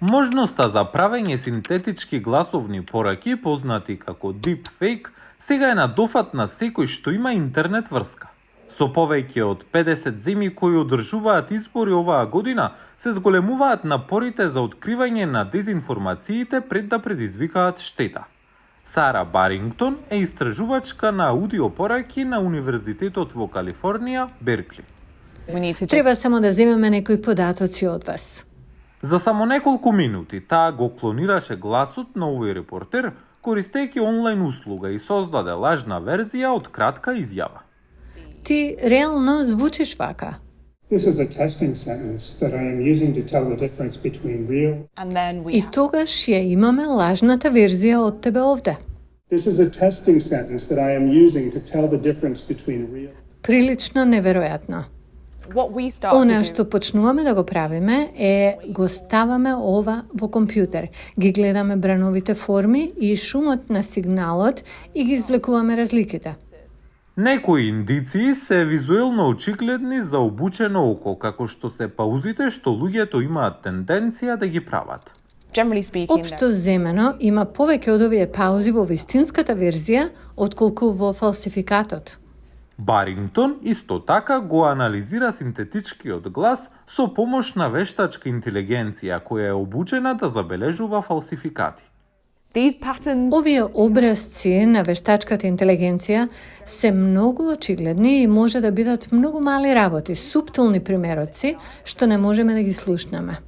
Можноста за правење синтетички гласовни пораки, познати како deepfake, сега е на дофат на секој што има интернет врска. Со повеќе од 50 земји кои одржуваат избори оваа година, се зголемуваат напорите за откривање на дезинформациите пред да предизвикаат штета. Сара Барингтон е истражувачка на аудиопораки на Универзитетот во Калифорнија, Беркли. Треба само да земеме некои податоци од вас. За само неколку минути таа го клонираше гласот на овој репортер, користејќи онлайн услуга и создаде лажна верзија од кратка изјава. Ти реално звучиш вака. This is a testing sentence that I am using to tell the difference between real. И тогаш ја имаме лажната верзија од тебе овде. This is a testing sentence that I am using to tell the difference between real. Прилично неверојатно. Она што почнуваме да го правиме е го ставаме ова во компјутер. Ги гледаме брановите форми и шумот на сигналот и ги извлекуваме разликите. Некои индиции се визуелно очигледни за обучено око, како што се паузите што луѓето имаат тенденција да ги прават. Општо земено има повеќе од овие паузи во вистинската верзија отколку во фалсификатот. Барингтон исто така го анализира синтетичкиот глас со помош на вештачка интелигенција која е обучена да забележува фалсификати. Овие образци на вештачката интелигенција се многу очигледни и може да бидат многу мали работи, суптилни примероци што не можеме да ги слушнеме.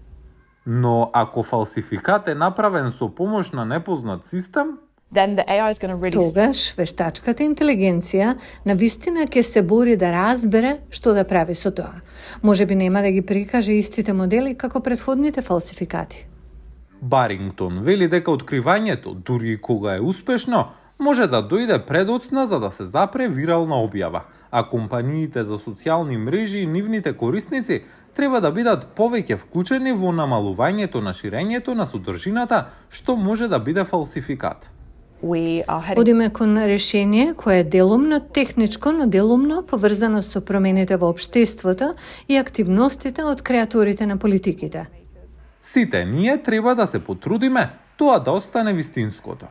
Но ако фалсификат е направен со помош на непознат систем, тогаш вештачката интелигенција навистина ќе се бори да разбере што да прави со тоа. Можеби нема да ги прикаже истите модели како претходните фалсификати. Барингтон вели дека откривањето, дури и кога е успешно, може да дојде предоцна за да се запре вирална објава, а компаниите за социјални мрежи и нивните корисници треба да бидат повеќе вклучени во намалувањето на ширењето на содржината што може да биде фалсификат. Одиме кон решение кое е делумно техничко, но делумно поврзано со промените во општеството и активностите од креаторите на политиките. Сите ние треба да се потрудиме тоа да остане вистинското.